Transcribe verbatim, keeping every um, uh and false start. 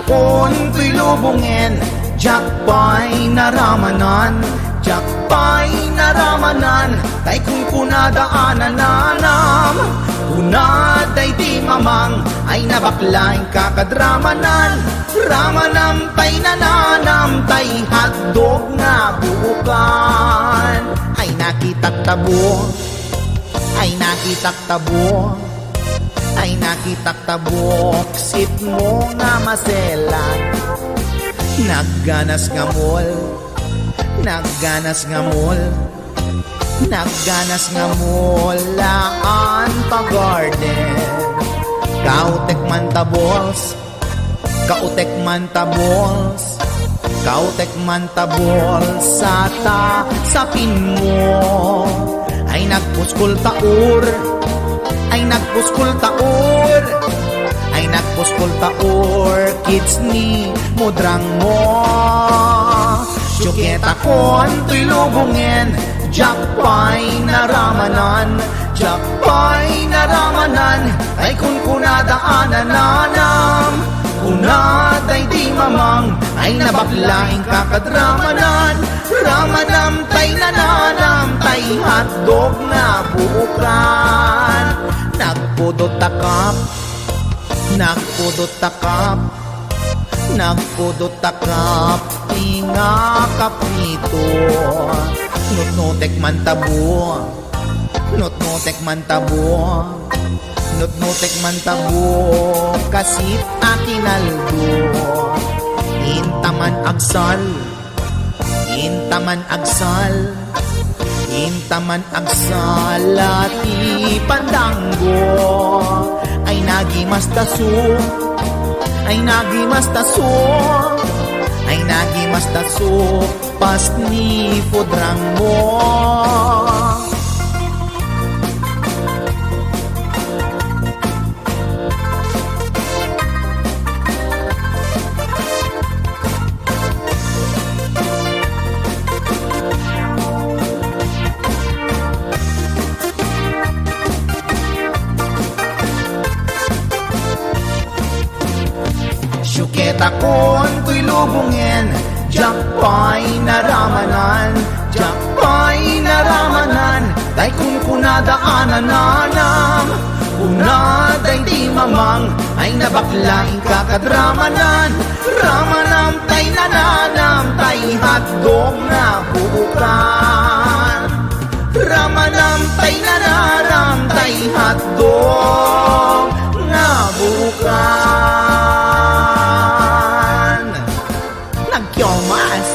Kuntoy lubongen, diak pay naramanan, diak pay naramanan, tay kunkunada a nananam. Kuna daydi mamang, ay nabakla inka kad ramanan, ramanam tay nananam, tay hotdog nga buokan. Ay nakitak tabo, ay nakitak tabo, ay nakitak ta buksit mo nga maselan. Nagganas nga mall, nagganas nga mall, nagganas nga mall, laan ta garden. Kautek man ta balls, kautek man ta balls, kautek man ta balls, sata sapin mo. Ay nagpuskol ta or, ay nagpuskol ta or, ay nagpuskol ta or, kids ni mudrang mo. Suketa kuntoy lubongen, diak pay naramanan, diak pay naramanan, ay kunkunada a nananam. Kuna daydi mamang, ay nabakla inka kad ramanan, ramanam tay nananam, tay hotdog nga buokan. Nagpudot ta kap, nagpudot ta kap, nagpudot ta kap, ti nga kaprito. Nutnutek man tabo, nutnutek man tabo, nutnutek man tabo, kasit a kinaldo. Inta man agsal, inta man agsal, inta man agsal ti pandanggo. Ay nagimastaso, ay nagimastaso, ay nagimastaso, pas ni pudrang mo. Suketa kuntoy lubongen, diak pay naramanan, diak pay naramanan, tay kunkunada a nananam. Kuna daydi mamang, ay nabakla inka kad ramanan, ramanam tay nananam, tay hotdog nga buokan. Ramanam tay nananam, tay hotdog nga buokan. Nagkiomas,